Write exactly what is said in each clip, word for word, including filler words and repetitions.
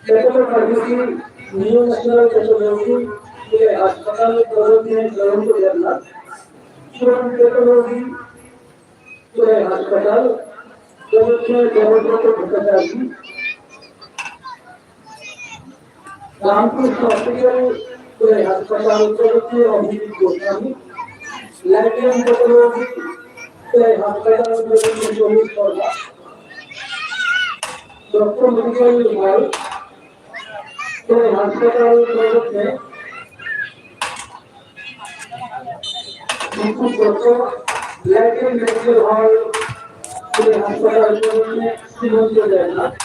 Pathology, New National Pathology, Hasphatal Project में जरूर को करना, Children Pathology, Hasphatal Project में जरूर को भूमिका रामकृष्ण हॉस्पिटल, Hasphatal Project में अभिजीत Goswami, Latrine Pathology, Hasphatal Project में शोभित Sharma, Doctor Medical Hall, Hasphatal Project में Bhikkhu Doctor, Latrine Medical Hall, Hasphatal Project में Srimati Jagannath.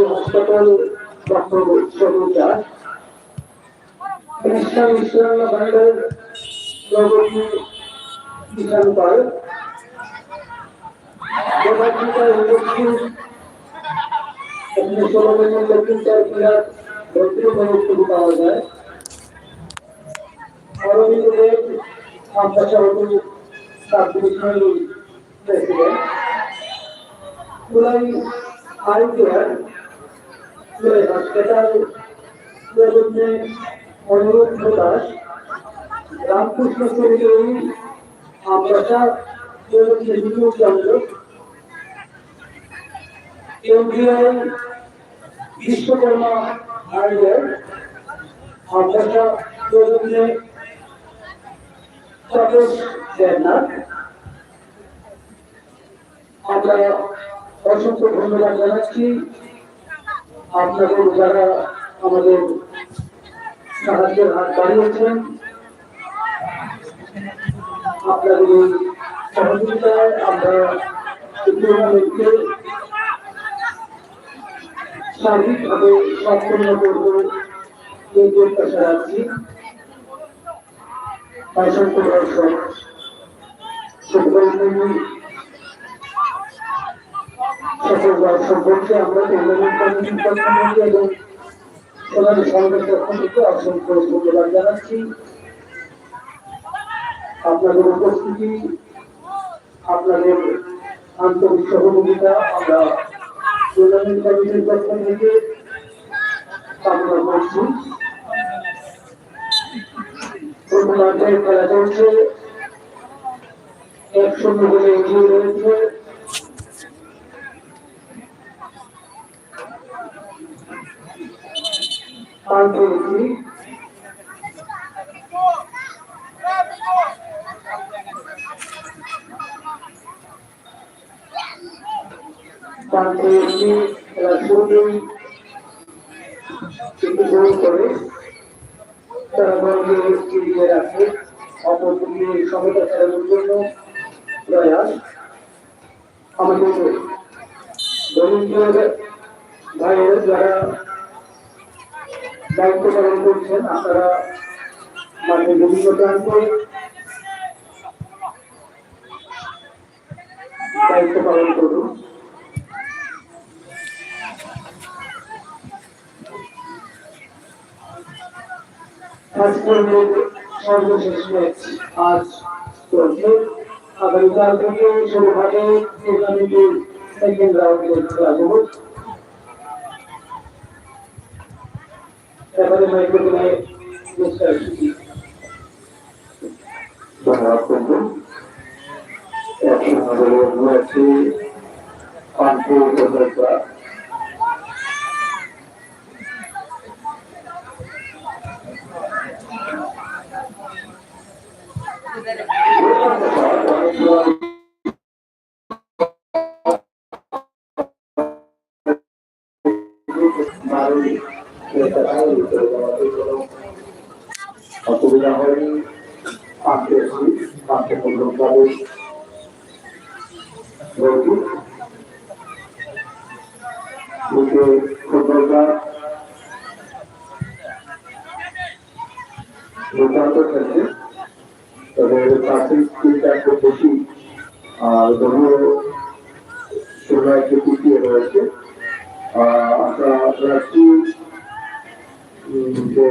Hasphatal Doctor Sonu Das, Krishna Misra Bhandar, Prabhupada Ishan Pal, Bhagavad Gita University, আপনি সর্বজনীন lecture class ভর্তি হয়ে শুরু পাওয়া যায়। অরবিন্দ দেব, আব্বাসা hotel, sub divisional president, Kulai eye care, Kulai হসপিটাল, প্রযত্নে অনুরোধ দাস, রামকৃষ্ণ চৌধুরী, আব্বাসা প্রযত্নে বিপুল চন্দ্র, এমডিআই বিশ্বকর্মা হার্ডওয়্যার, আব্বাসা প্রযত্নে তপস দেবনাথ। আমরা অসংখ্য ধন্যবাদ জানাচ্ছি আপনাদের, যারা আমাদের সাহায্যের হাত বাড়িয়েছেন। আপনাদের এই সহযোগিতায় আমরা এই টুর্নামেন্টকে সার্বিকভাবে সম্পন্ন করব এই প্রত্যাশা রাখছি। অসংখ্য দর্শক, শুভকামনা, সকল দর্শক বন্ধুকে আমরা টুর্নামেন্ট কমিটির পক্ষ থেকে এবং সোনালী সংঘের পক্ষ থেকে অসংখ্য ধন্যবাদ জানাচ্ছি। আপনাদের উপস্থিতি, আপনাদের আন্তরিক সহযোগিতা আমরা টুর্নামেন্ট কমিটির পক্ষ থেকে কামনা করছি। প্রথমার্ধে খেলা চলছে, এক শূন্য গোলে এগিয়ে রয়েছে পান্থ এফসি। পান্থ এফসি খেলার শুরুতেই একটি গোল করে তারা বলকে এগিয়ে রাখে, অপরদিকে সমতা ফেরানোর জন্য প্রয়াস। আমাদের ভলেন্টিয়ার ভাইয়েরা যারা দায়িত্ব পালন করছেন, আপনারা মাঠের বিভিন্ন প্রান্তে দায়িত্ব পালন করুন। আজকের সর্বশেষ ম্যাচ আজ চলছে। আগামীকাল থেকে শুরু হবে টুর্নামেন্টের সেকেন্ড রাউন্ডের খেলাগুলো। এবারে মাইক্রোফোনে মিস্টার সুজিত। ধন্যবাদ বন্ধু। একসঙ্গে রয়েছে পান্থ উপদেষ্টা। অসুবিধা হয়নি। পাঁচশো আশি, পাঁচশো পঞ্চাশ। ফুটবলটা দুর্দান্ত খেলছে। তবে প্রাথমিক তিনটা খুব বেশি, আহ, দলীয় সময় একটু পিছিয়ে রয়েছে। আহ, আশা রাখছি, উম, যে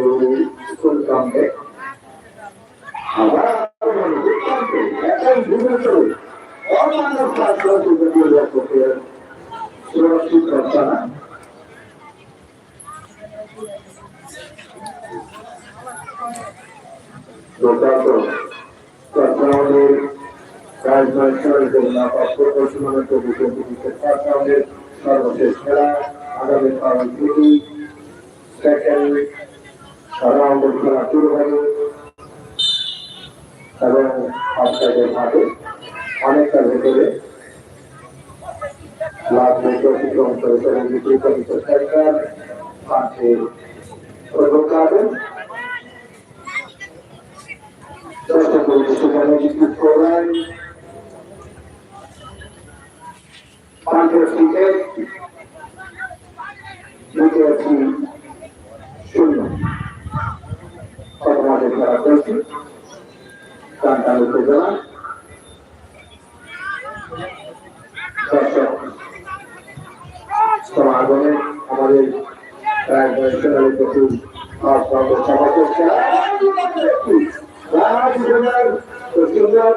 কোন কামব্যাক। আবার দুর্দান্ত, একদম দুর্দান্ত। অন্যান্য প্রার্থনা সুযোগ দিয়ে রাখতে সুরক্ষিত রক্ষা। দুর্দান্ত। First round-এর রাজধানী শহরে জগন্নাথ অক্ষর পশ্চিমবঙ্গের প্রভু প্রভু first round-এর সর্বশেষ খেলা আগামী কারণ থেকে সেকেন্ড রাউন্ডের খেলা শুরু হবে এবং আজকের মাঠে অনেকটা ভেতরে লাভ করতে অতিক্রম করেছে এবং বিপরীত অংশ স্ট্রাইকার পাঁচে প্রথম কার্ডে চেষ্টা করেছে সেখানে বিদ্যুৎ করায় পাঁচের ক্রিকেট বিকেএফসি শূন্য। প্রথমার্ধে খেলা চলছে কান্তান উপজেলা। দর্শক সমাগমে আমাদের রাজধানী সোনালী প্রচুর সমাবেশ খেলা। রাজধানী সুন্দর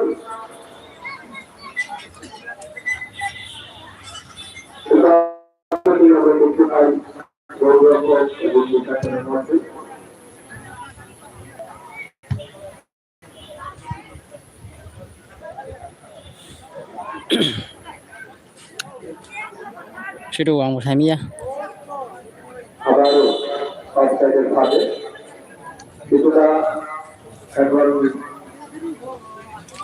Situ ang bo saimya. আবারও অফসাইডের ফাঁদে কিছুটা এখন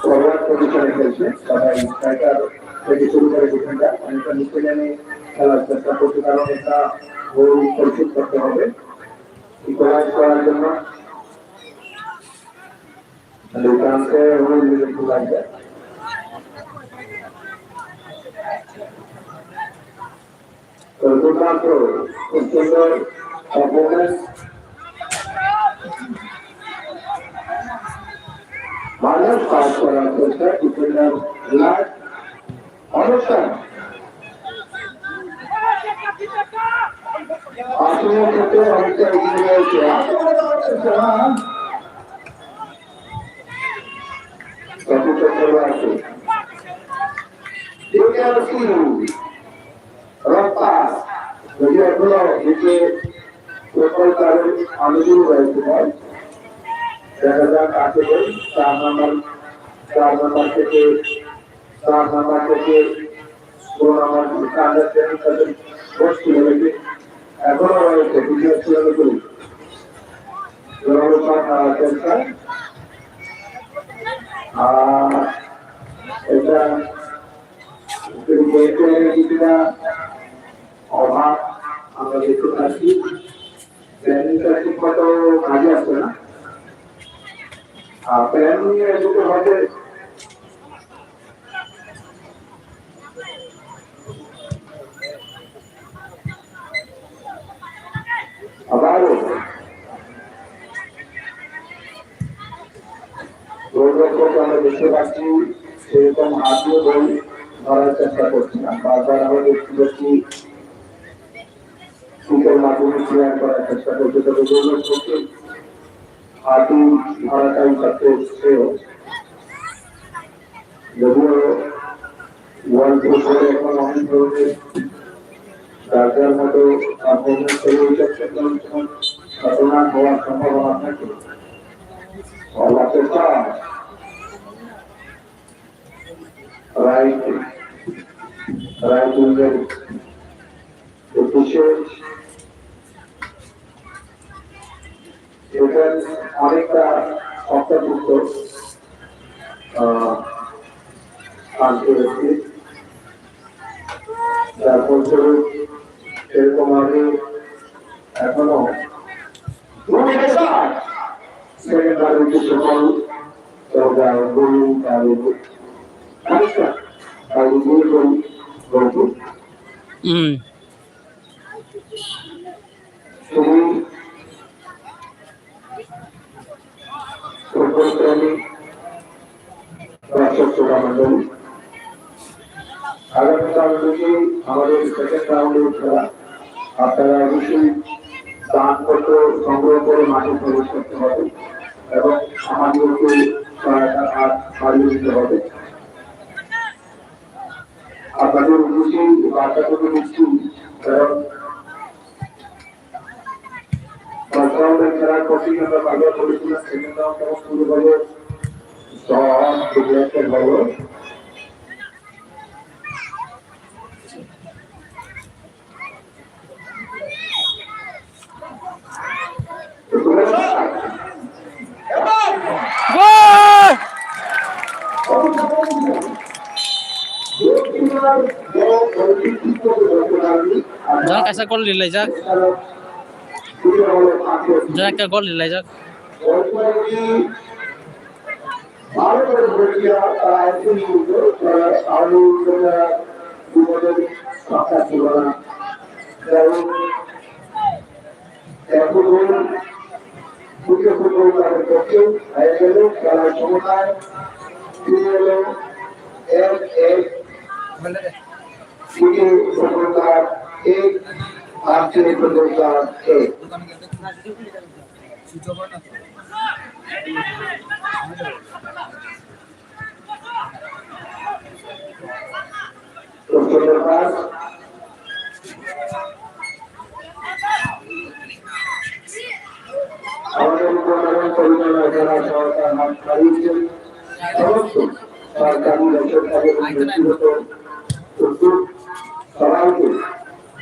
ফরওয়ার্ড পজিশনে খেলছে, তারা স্ট্রাইকার থেকে শুরু করে ডিফেন্ডার অনেকটা নিচে নেমে খেলার চেষ্টা করছে, কারণ একটা গোল পরিশোধ করতে হবে ইকুয়ালাইজ করার জন্য। Defense-এ রুল দিলে খুব লাগবে। তো দুর্দান্ত, খুব সুন্দর পারফরম্যান্স। মাইনাস পাস করার চেষ্টা, ডিফেন্ডার লাট। অবস্থান। আক্রমণ করতে অনেকটা এগিয়ে রয়েছে। আক্রমণ করতে চান। প্রভু চক্রবর্তী। ডিআরসি। রক্তাস। যদি এখনো দিকে প্রকল্পের অনুযায়ী রয়েছে, দেখা যাক কাকে দেয়। চার নম্বর, চার নম্বর থেকে চার নাম্বার থেকে ষোলো নাম্বার কান্দার ট্রেনিং সেন্টার কোচ খুলে গেছে। এখনো রয়েছে, বিশেষ করে নতুন জনগণ, আহ, চেষ্টা। আর এটা যদি দেখতে কিছুটা অভাব আমরা দেখতে পাচ্ছি। প্ল্যানিংটা ঠিক মতো কাজে আসছে না। আর প্ল্যানিং এর যদি হবে আবারও গোলরক্ষক আমরা দেখতে পাচ্ছি সেরকম হাতিয়ে বল ধরার চেষ্টা করছে না। বারবার আমরা দেখতে পাচ্ছি কিকের মাধ্যমে ক্লিয়ার করার চেষ্টা করছে, তবে গোলরক্ষকের হাতি ধরাটাই সবচেয়ে শ্রেয়। যদিও ওয়ার্ল্ড ফুটবলে এখন অনেক ধরনের যার যার মতো পারফরমেন্স তৈরি হয়ে যাচ্ছে, কোনো সময় ঘটনা হওয়ার সম্ভাবনা থাকে। আল্লাহ চেষ্টা রাইট, রাইট উইংয়ের উদ্দেশ্যে। এটা অনেকটা অন্তর্ভুক্ত, আহ, আনতে হচ্ছে। যার ফলস্বরূপ এরকম আগে এখনো সেকেন্ড বারের যে সকল দরজা, গরু, গাড়ি, আচ্ছা, গাড়ি দিয়ে গরু, গরু। হুম। শুধু প্রেমী দর্শক শ্রোতা মণ্ডলী, আগামীকাল থেকে আমাদের সেকেন্ড রাউন্ডের খেলা। আপনারা অবশ্যই দানপত্র সংগ্রহ করে মাঠে প্রবেশ করতে হবে এবং আমাদেরকে সহায়তার হাত বাড়িয়ে দিতে হবে। আপনাদের উদ্দেশ্যে এই বার্তাটুকু দিচ্ছি, কারণ ফার্স্ট রাউন্ডের খেলার প্রতি আমরা বারবার বলেছিলাম, সেকেন্ড রাউন্ড যখন শুরু হলো, সব ডিফেন্সের হলো। Gol! Jang kaisa gol rilaijak. Jang ekta gol rilaijak. ভারতের ভোটিয়া তারা একজন কিন্তু তারা আওয়ামী লীগ বিপদের সরকার ছিল না। যাই হোক, এখন ফুটে ফুটবল তাদের পক্ষে হয়ে গেল খেলার সমতায় ফিরে এলো এক এক। ফুটে ফুটবল তার এক আর ফিরে ফুটবল তার এক। আমাদের উপকরণ পরিচালনা যারা সহায়তা হাত বাড়িয়েছেন, সমস্ত সরকারি বেসরকারি এবং ব্যক্তিগত উদ্যোগ সবাইকে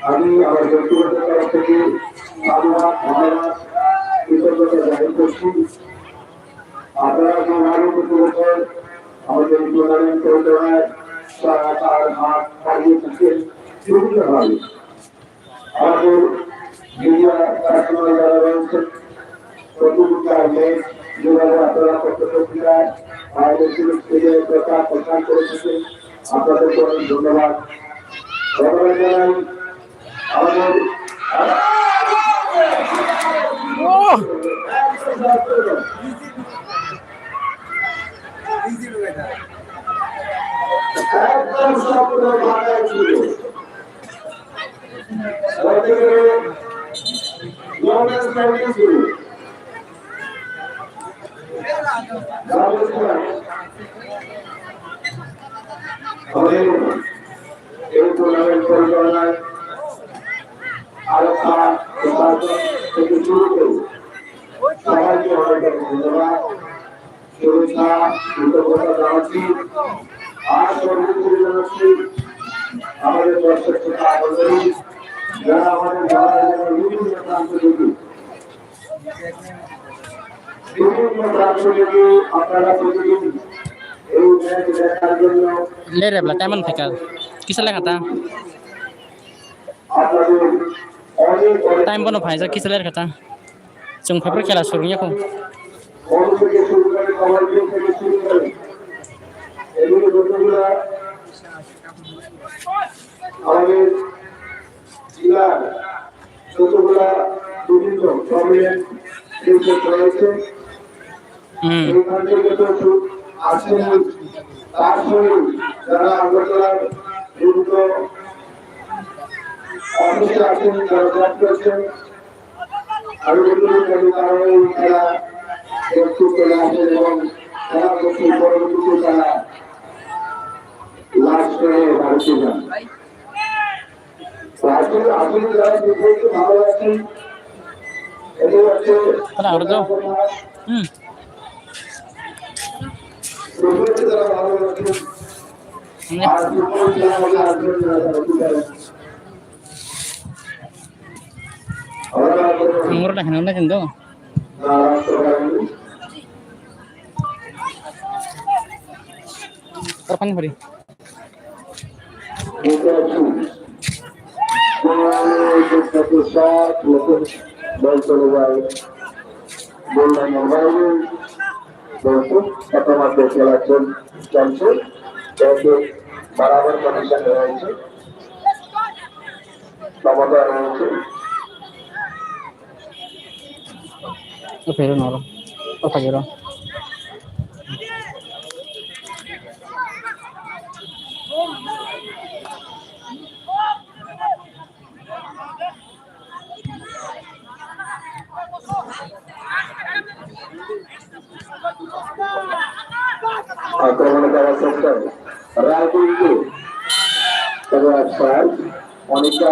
আমি আমার ব্যক্তিগত তরফ থেকে সাধুবাদ, ধন্যবাদ, কৃতজ্ঞতা জাহির করছি। আপনারা যেভাবে প্রতি বছর আমাদের এই টুর্নামেন্ট পরিচালনায় সহায়তার হাত বাড়িয়ে দিচ্ছেন, বিভিন্নভাবে আমাদের মিডিয়া পার্সোনাল যারা রয়েছেন, প্রতিযোগিতার ম্যাচ যেভাবে আপনারা প্রত্যেক পত্রিকায় বাইরে থেকে স্টেজে প্রচার প্রসার করে থাকেন, আপনাদেরকে অনেক ধন্যবাদ। ধন্যবাদ জানাই আমাদের একদম সব ফাঁকা ছিল। এই টুর্নামেন্ট পরিচালনায় আরো খারাপ উপার্জন থেকে শুরু করে সবাইকে অনেক ধন্যবাদ। শুভেচ্ছা, কৃতজ্ঞতা জানাচ্ছি। আর সর্বোপরি জানাচ্ছি আমাদের দর্শক শ্রোতা মণ্ডলী, যারা আমাদের বাংলাদেশের বিভিন্ন প্রান্ত থেকে, বিভিন্ন প্রান্ত থেকে আপনারা প্রতিদিন এই ম্যাচ দেখার জন্য Lere bla taiman phaikha. Kisa lekha ta? আপনাদের অনেক অনেক Time bono phaijak kisa lekha ta. Chwng phaiphru khela surungya kho. বড় থেকে শুরু করে, কমান্ডো থেকে শুরু করে, এগুলো যতগুলা আমাদের জেলার যতগুলা বিভিন্ন প্রমিনেন্ট ফেসেস রয়েছে, Hmm. এখান থেকে তো সু-, আছেন, তার সঙ্গে যারা আগরতলার বিভিন্ন অফিসে আছেন, যারা জব করছেন, আমি বলতে পারি, তারা এই খেলা দেখতে চলে আসেন এবং খেলা দেখে পরবর্তীতে তারা লাস্ট করে বাড়িতে যান। তো আসলে, আসলে যারা দেখতে ভালো আছেন, এটা হচ্ছে Kana aro do? Hmm. দেখতে যারা ভালো আছেন, Hmm. আর ফুটবল খেলা মজা আসবেন না, তারা কি জানেন? Ngoro na hino na kendo. Tor pani hori. বল চলে যায়। বল লাইনের বাইরে। বল খুব শতভাগ খেলা চল-, চলছে। তবে বরাবর কন্ডিশন রয়েছে। ক্ষমতা রয়েছে। O phai rw noro. O phai rw. আক্রমণে যাওয়ার চেষ্টা। রাইট উইঙ্গে তবে অফসাইড। অনেকটা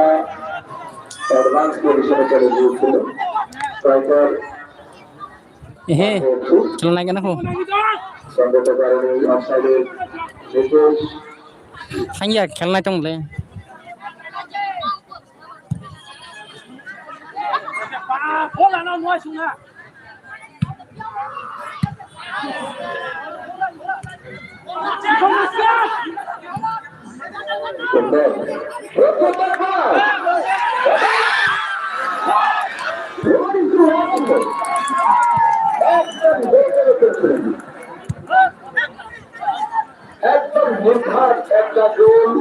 অ্যাডভান্স পজিশনে চলে গিয়েছিল। Striker Ehe, chwla nai gana ho. সঙ্গত কারণে অফসাইডের নির্দেশ। Thangya khelnai tong le. একদম নির্ঘাত একটা গোল।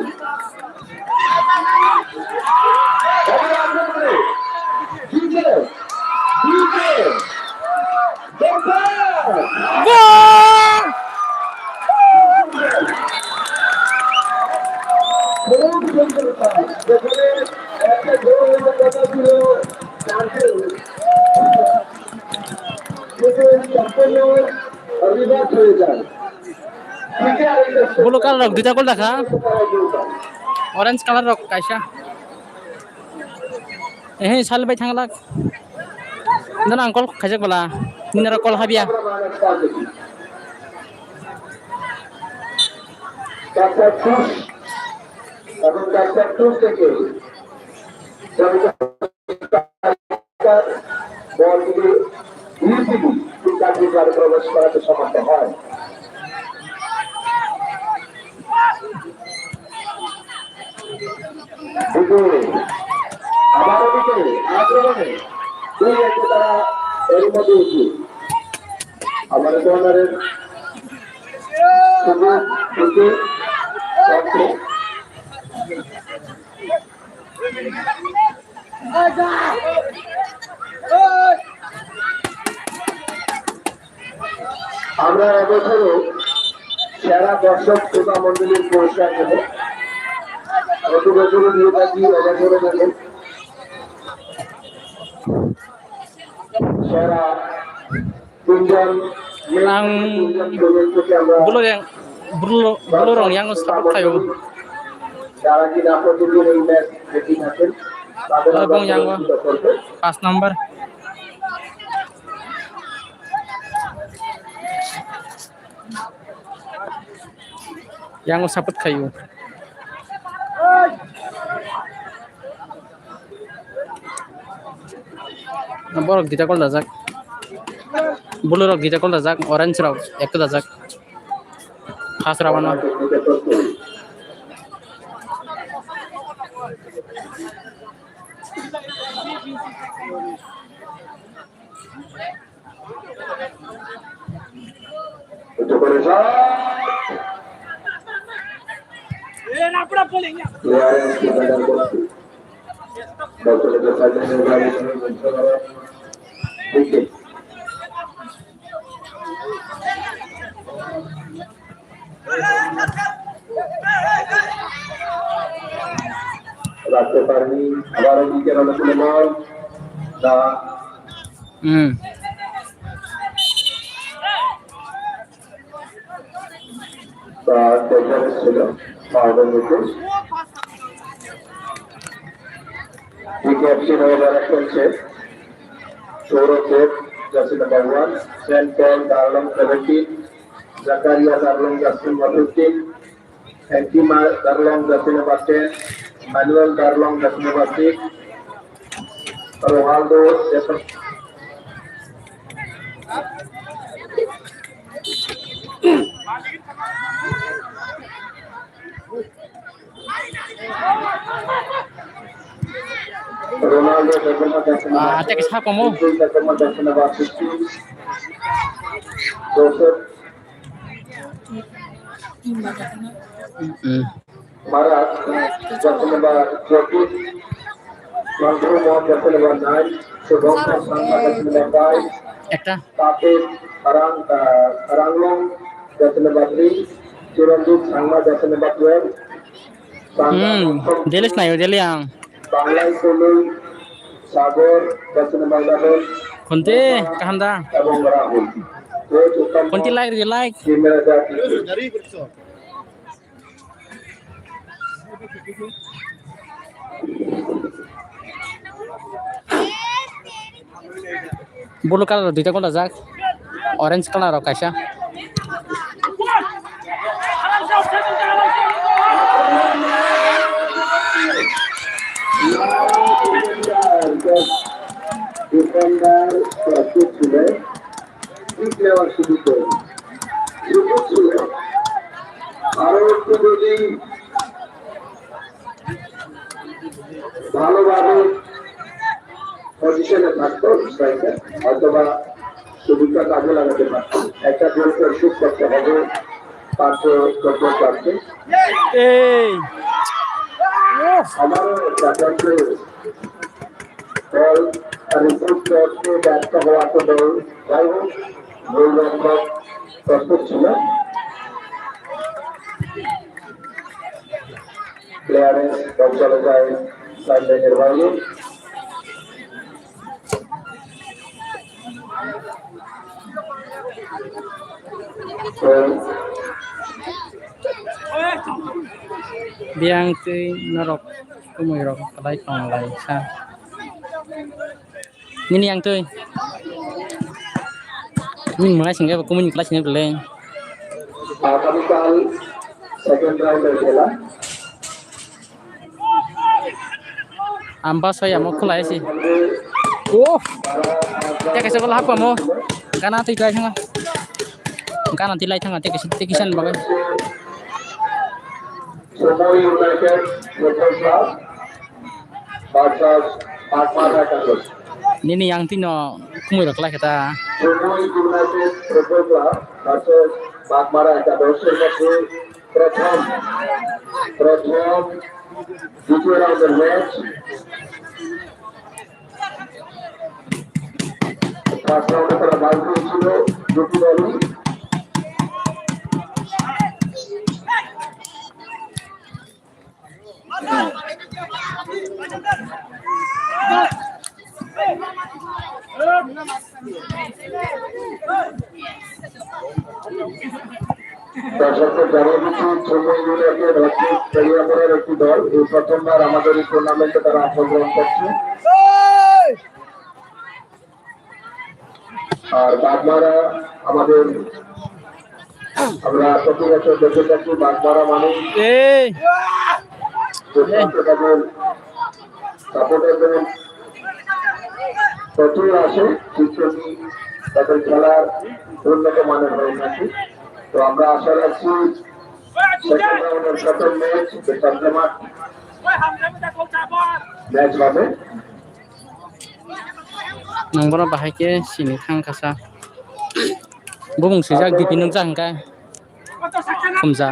গোল! খুব সুন্দর পাস। যেখানে একটা গোল হওয়ার কথা ছিল, তাকে কিন্তু সম্পূর্ণ রিভার্স হয়ে যায়। Blue colour rok duita goal dakha. Orange colour rok kaisa. Ehe, sal bai thanglak. Nana ang call khaijak bala. Nina call habia. বলটিকে ইজিলি গোলকিপার প্রবেশ করাতে সমর্থ হয়। কিন্তু আবার ওদিকে আক্রমণে দুই একে তারা এর মধ্যে এগিয়ে। আবার কর্নারের সুযোগ দিতে পারছে। আমরা এবছরও সেরা দর্শক শ্রোতা মণ্ডলীর পুরস্কার দেব। প্রতি বছরও দিয়ে থাকি, এবছরও দেব। সেরা তিনজন Ang তিনজন দলের প্রতি আমরা Bulo yang, bulo, bulo rong yang support kayo. যারা কিনা প্রতিদিন এই ম্যাচ দেখে থাকেন, তাদের আমরা Bong yang, পুরস্কৃত করব। Pas number. Yang support kayo. Borok dita gol dajak. Blue rok dita gol dajak, orange rok ekta dajak. First round o. রাখতে পারেনি। আবারও উইকেট অনুকূলে বল। না। Hmm. তা দেখা যাচ্ছিল ফাউলের মধ্যে। ঠিক আছে, এবার খেলছে Sourav Deb, jersey number one, saint Paul, Darlong seventeen, Zakaria Darlong, jersey number fifteen, Fatima Darlong, jersey number ten, Manuel Darlong, jersey number six, Ronaldo, jersey Ronaldo, jersey number Ah, tek sa komo. Jersey number sixteen, Joseph. Hmm. Marat, jersey number fourteen, Manthurmo, jersey number nine, Shubhankar Sangma, jersey number five, Ekta. Tapit Rang-, ah, Ranglong, jersey number three, Chiranjit Sangma, jersey number twelve, Hmm, jersey nayo, jersey ang. Banglai Tului, Sagor, jersey number eleven, Khunti, kaham da? Khunti like rwdi, like. Blue colour rok duita gola jak, orange colour rok kaisa. Defender, Pratik Sule, three player সুযোগ দেয়। সুযোগ ছিল। আরো একটু যদি ভালোভাবে পজিশনে থাকতো স্ট্রাইকার, হয়তোবা সুযোগটা কাজে লাগাতে পারতো। একটা গোল করে শুট করতে হবে পাঁচশো চব্বিশ রানকে। এই আমারও জাপানকে বল রিসিভ করতে ব্যর্থ হওয়াতে দল, যাই হোক, গোলরক্ষক প্রস্তুত ছিল। ক্লিয়ারেন্স, বল চলে যায় সাইডলাইনের বাইরে। Biyang twi norok kumui rok kwlai tong lai sa. Nini yang twi. Nini mwlai singkhe bo kumui ni kwlai sini bwle. আগামীকাল সেকেন্ড রাউন্ডের খেলা। Ang bus bai amo khulai si. Oh. Tei kaisa gola hapkha mo. Gana twi lai thanga. Gana twi lai thanga tei kaisa tei kaisa ni bagwi. সময় United football club versus Bagmara একাদশ। Nini yang twi no kumui rok lai khe ta. সময় United football club versus Bagmara একাদশ এর মধ্যে প্রথম প্রথম দ্বিতীয় রাউন্ডের ম্যাচ। ফার্স্ট রাউন্ডে তারা বাই পেয়েছিল দুটি দলই। দর্শকদের জানিয়ে দিচ্ছি, চুমুই ইউনাইটেড হচ্ছে তেলিয়ামুড়ার একটি দল। এই প্রথমবার আমাদের এই টুর্নামেন্টে তারা অংশগ্রহণ করছে। আর বাগমারা আমাদের, আমরা প্রতি বছর দেখে থাকি, বাগমারা মানে এই যে এই। ছাত্র তাদের সাপোর্টারদের প্রচুর আসে, ঠিক তেমনি তাদের খেলার উন্নত মানের হয়ে থাকে। তো আমরা আশা রাখছি সেকেন্ড রাউন্ডের প্রথম ম্যাচ যে চন্দ্রমাঠ ম্যাচ হবে। Nang bono bahai khe sini thang kasa. Bumung swijak D P nukjak hwnkhe. Khumja.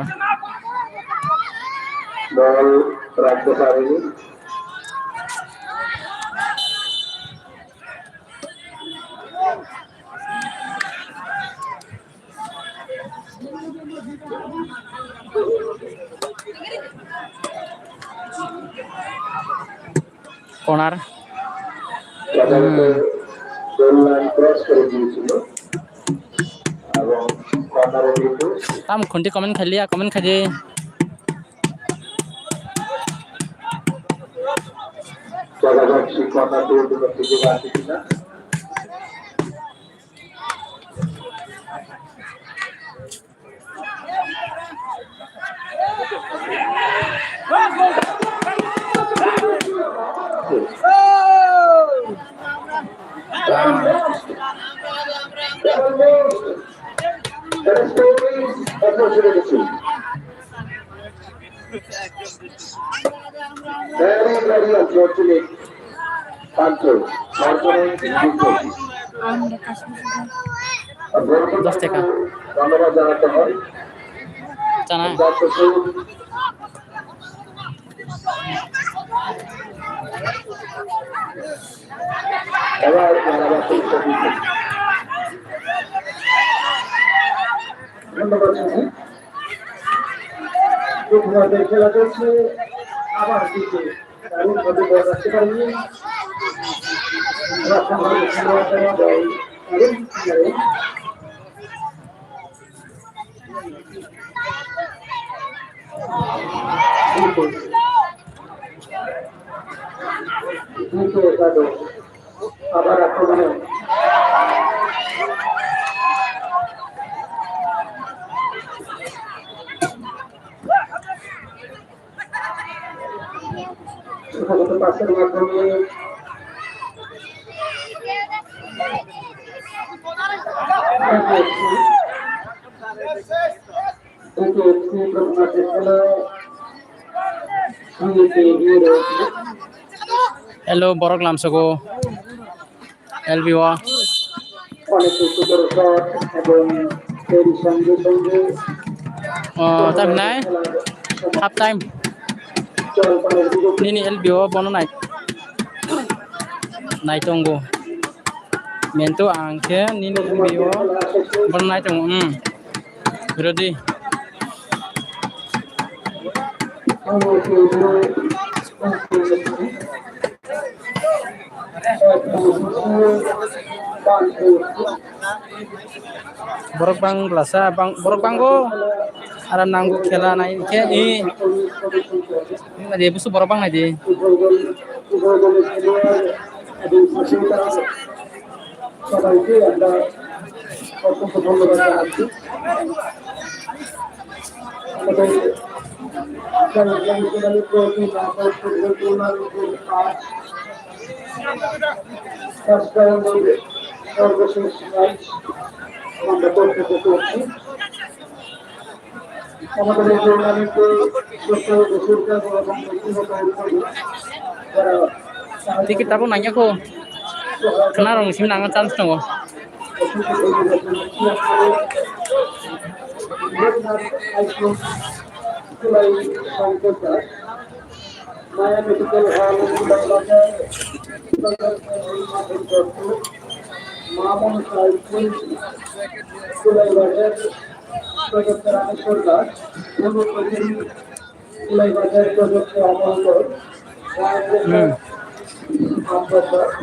Ball rakte parini. Corner. Hmm. Tam khunti comment khailiya, comment khaidi. Very, very unfortunate. Dos taka. Sana. ধন্যবাদ জানাই। প্রথমার্ধে খেলা চলছে, আবার কিন্তু দারুণভাবে বল রাখতে পারেননি। আবার আক্রমণে ছোটখাটো পাসের মাধ্যমে এটি একটি প্রথমার্ধের খেলা। Hello, borok lamsogo. L B O. Onek sukur shot ebong teri sange sange. Oh, tam nai? Half time. Nini L B O bono nai. Nai tongo. Mento ang khe nini L B O bono nai tongo. Hmm. Ready. Borok bang blasa, bang, borok bango. Aram nango khela nai khe, i. Nai de, busu borok bang nai de. সবাইকে আমরা অসংখ্য ধন্যবাদ জানাচ্ছি। আমাদের প্রতি মাসের ফুটবল টুর্নামেন্টের কাজ first round-এর সর্বশেষ ম্যাচ আমরা করতে করছি। আমাদের এই টুর্নামেন্টে দেশের বেসরকারি এবং ব্যক্তিগত উদ্যোগে যারা Tiki tabuk nangya ko. Khna rong simi nangna chance tongo. Maya Medical Hall, Kulaibajar, Mamon Cycle, Kulaibajar, Doctor Ramesh Sardar, Kulaibajar, Doctor Amol Kar, Hmm.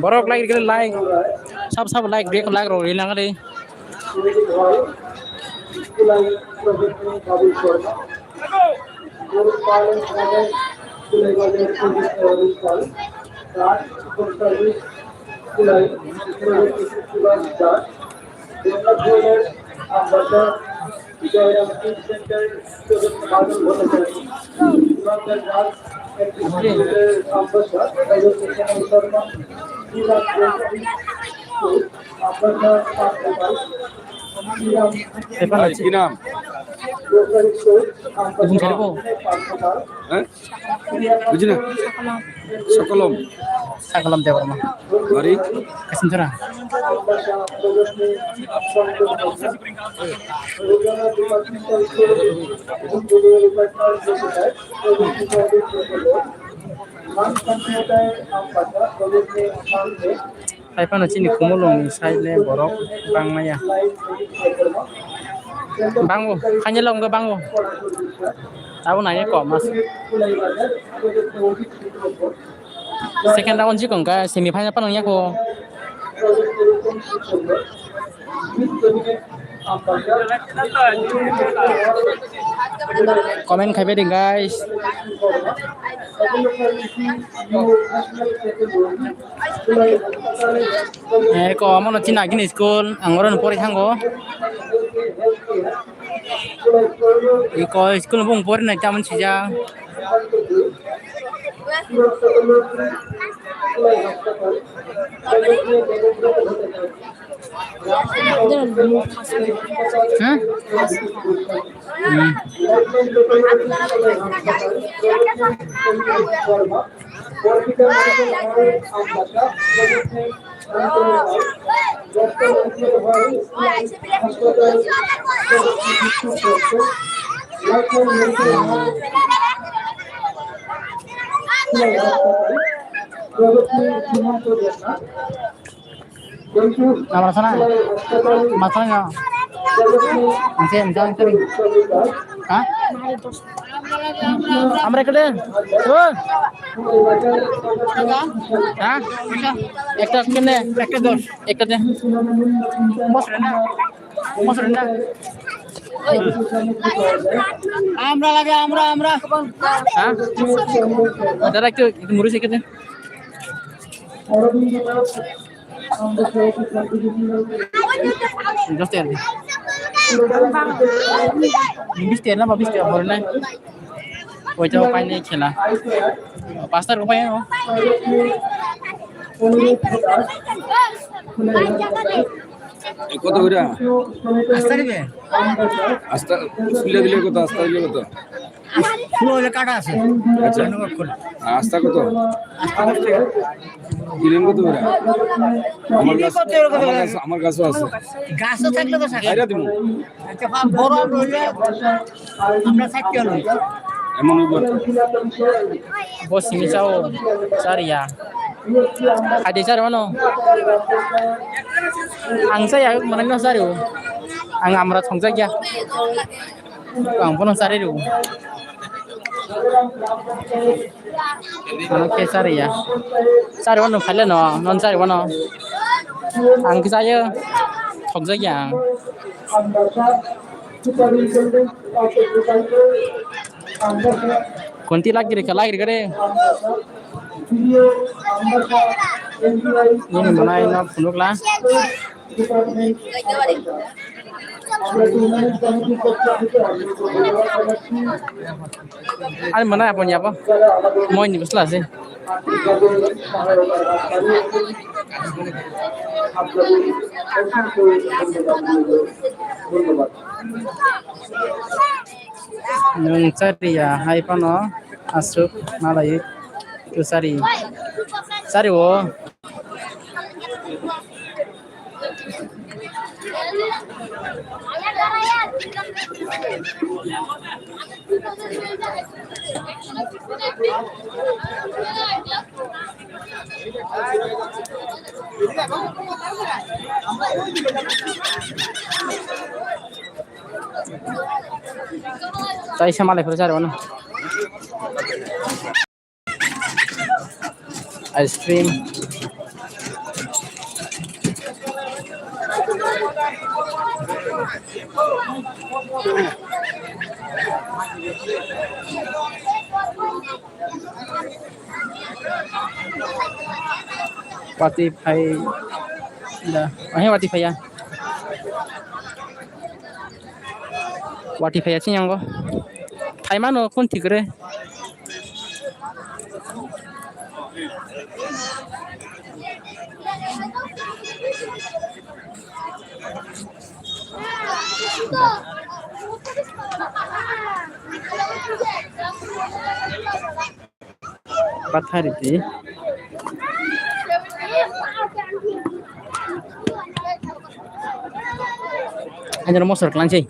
Borok like, like, sab, sab like, break like, rok rinang de. Kulai Project Babu Sharma, Guru Palan Project, Kulai Project Project Babu Sharma, Raj Superservice, Kulai Project Subhash Das, Devnath Jewellers, Ambassa, Joyram Food Center, Project Babu Bhattacharya, Sibandar Das, Executive Ambassa, Project Sharma, Sriram Grocery Store, Ambassa, Panthaphal, Sriram Hai, ki naam? Grocery Store, Ambassa, Panthaphal, Hah? Buji na? Sakolom. Sakolom Debbarma. Bari? Kasimchara. Hai phano chini Khumulwng ni side le borok bang maya. Bango, khainwi lo wngkha bango. Abo nai kok mas. Second round chikon ka semi final phano wngya kho. Comment khai bai di guys. Eh, ko amo no chini agini school, ang oro no pori thango. Iko school bung pori nai tamon sijak. Hmm? Hmm. Namar sana? Masana? Oke, enggak, enggak. Hah? আমরা একটা দে। ও। হ্যাঁ? একটা কেনে? একটা দশ। একটা দে। বস রে না। বস রে না। আমরা লাগে, আমরা, আমরা। হ্যাঁ? দাদা, একটু, একটু মুড়ি শিখে দে। দশ টাকা দে। বিশ টাকা না বা বিশ টাকা ভরে নাই। ওইটাও পাই নাই খেলা। পাঁচ টাকা পাই না। এ, কত কইরা? আস্তা দিবে? আস্তা, খুলে দিলে কত? আস্তা দিলে কত? পুরো হলে কাটা আছে। আচ্ছা। ধন্যবাদ করে। আস্তা কত? আস্তা দশ টাকা। কিনেন কত কইরা? আমার কিনে কাছে, কত এরকম আমার কাছে, আমার কাছেও আছে। গাছও থাকলে তো থাকে। খাইরা দিমু। আচ্ছা, বড় হলে আমরা ষাট টাকা লই। এমন হইব না। Bo simi chao, chariya. Hadi chari wano. Ang saya mana no chari o. Ang amra thongja kya. Ang bono chari ro. Ano ke chariya. Chari wano khale no, non chari wano. Ang ke saya thongja kya. Kunti lagi rika lagi rika re. Ini mana ina punuk la. Ani mana apa ni apa? Mau ini besla sih. Nwng chariya hai phano aswk malai kwchari. Chari o. Taisa malai phuru chari wano. Ice cream. Watwi phai da. Ahe watwi phaiya. Watwi phaiya sini yango. Phai mano kun thikre. Pathari ti. Hanya mosor kelang sih.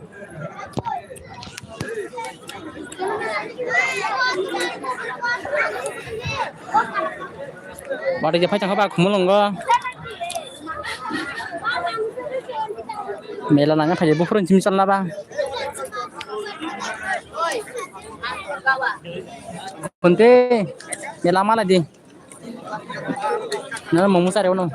Bari je phai tangkha ba khumulwngo. Mela nangya khaje buphuru chimi chalna ba. Kunte mela mala di. Nana momo sare ono.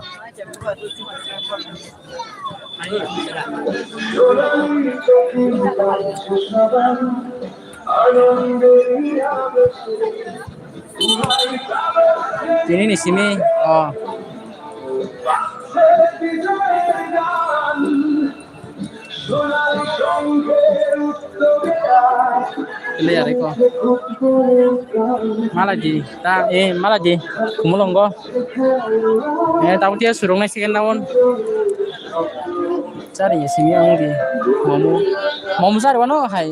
Tini ni simi, oh. Clear ko. Mala di, ta, eh, mala di. Kumulongo. Eh, tabu tia surung nai second round. Chari simi ang di. Momo. Momo sari wano hai.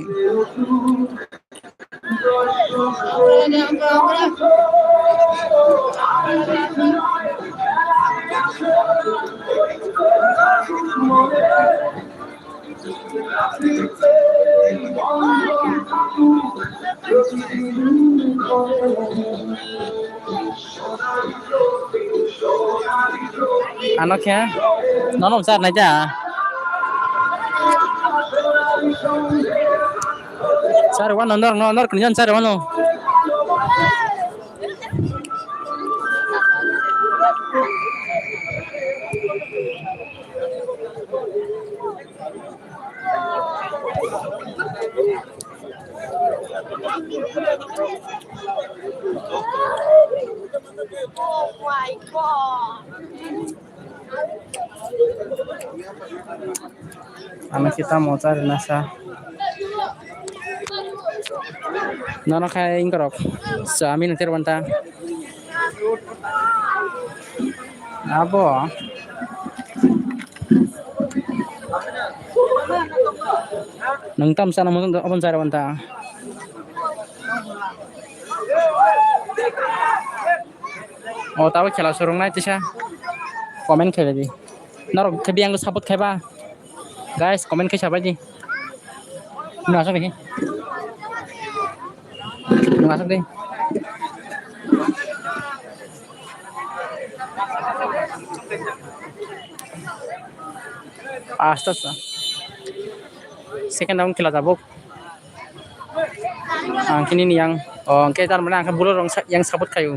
Ano khe nono bwsa nai da. Sir, wano norok no norok ni sir wano. Ano kita mau cari nasa. Nono khai ingkorok. Sa amin ter banta. Abo. Nung tam sana mo abon jara banta. O tabo khela surung nai tisa. Comment khe di. Norok khe biyang support khe ba. Guys, comment khe sabai di. Nung asok di. Nung asok di. Asta sa. Second round khela jabuk. Ang kini ni yang, oh, ang khe tar mane ang khe bulo rong sa-, yang support khayu.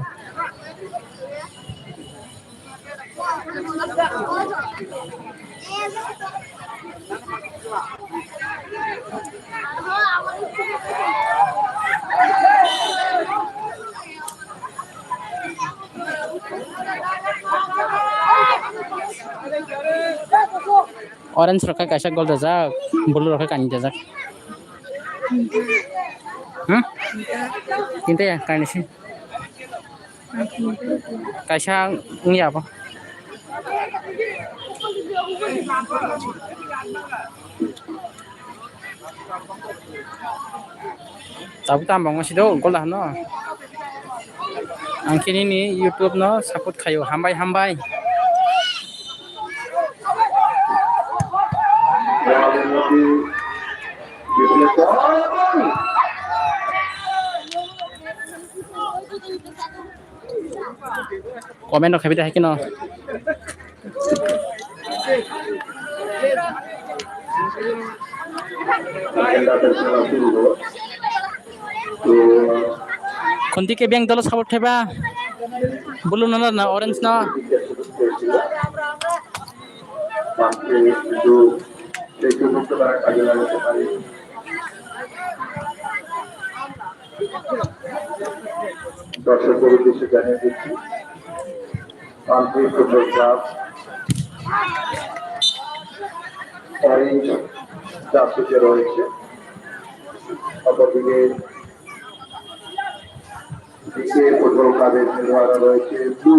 Orange rok khe kaisa gol dajak, blue rok khe kani dajak. Hmm? Tinte ya, kani si. Kaisa wngya bo. Tabuk tamo wngma si do, gol da hano. Ang khe nini YouTube no support khayo, hambai, hambai. Comment rok khabi de hai kheno. Khunti khe biyang dolo support khaiba. Blue no na orange no. দর্শকদের উদ্দেশ্যে জানিয়ে দিচ্ছি, আন্তরিক football club orange জার্সিতে রয়েছে। অপরদিকে বিকে ফুটবল ক্লাবের খেলোয়াড়রা রয়েছে blue.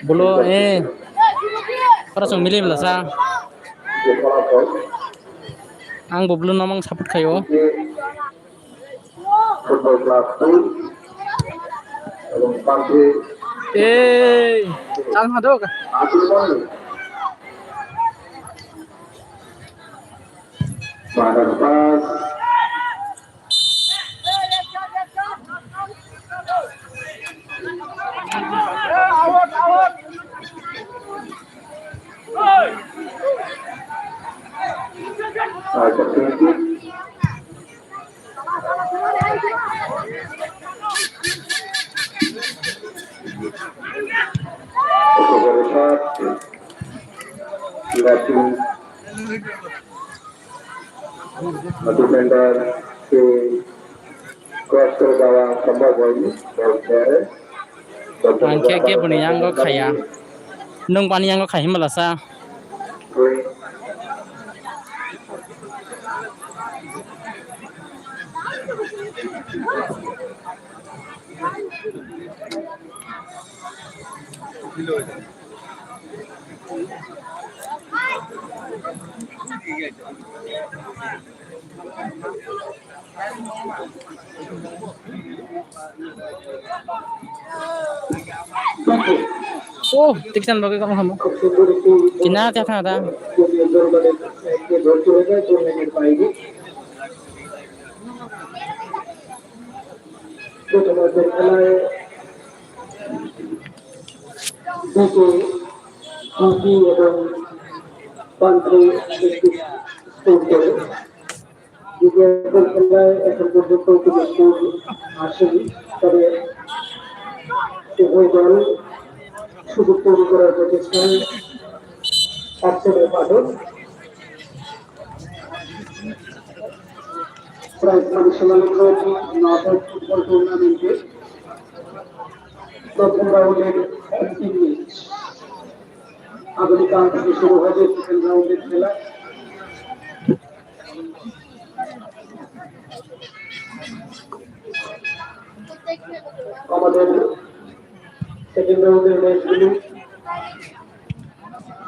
Blue, eh. Ora chwng mili bwlasa. Ang bo blue no mang support khaio. Football Club two এবং পান্থে এই চাল মাদক আক্রমণে বাগান পাস। আচ্ছা, thank you। Defender ke cross করে দেওয়া সম্ভব হয়নি। Ball ছেড়ে Ang khe keboni yango khaya. Nwng bani yango khai himlasa. Oh, tiksan bagwi kamu kamu. Kina tiap tang ada. Buku, buku, dan bangku. তৈরি করে। দ্বিতীয় খেলায় এখন পর্যন্ত কোনো স্কোর আসেনি, তবে উভয় দল সুযোগ তৈরি করার প্রচেষ্টায় অক্ষরে পাঠক। প্রাইজ মানি সমান নাটক ফুটবল টুর্নামেন্টে প্রথম রাউন্ডের অন্তিম ম্যাচ। আগামীকাল থেকে শুরু হবে সেকেন্ড রাউন্ডের খেলা। আমাদের সেকেন্ড রাউন্ডের ম্যাচগুলি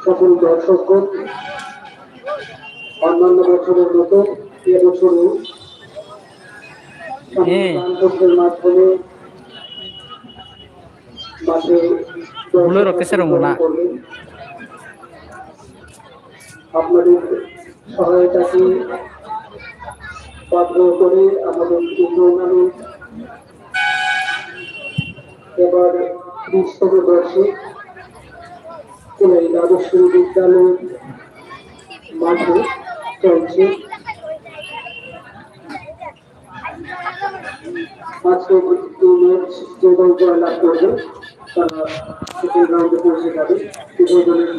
সকল দর্শকগণ অন্যান্য বছরের মতো এবছরও হ্যাঁ। দান পত্রের মাধ্যমে মাঠে Ulo rok kesa rong mona. করবেন। আপনাদের সহায়তাকে পাথেয় করে আমাদের এই টুর্নামেন্ট এবার ত্রিশতম বর্ষে কুলাই দ্বাদশ শ্রেণী বিদ্যালয় মাঠে চলছে। আজকে দুই ম্যাচ যে দল জয়লাভ করবে, তারা সেকেন্ড রাউন্ডে পৌঁছে যাবে। উভয় দলের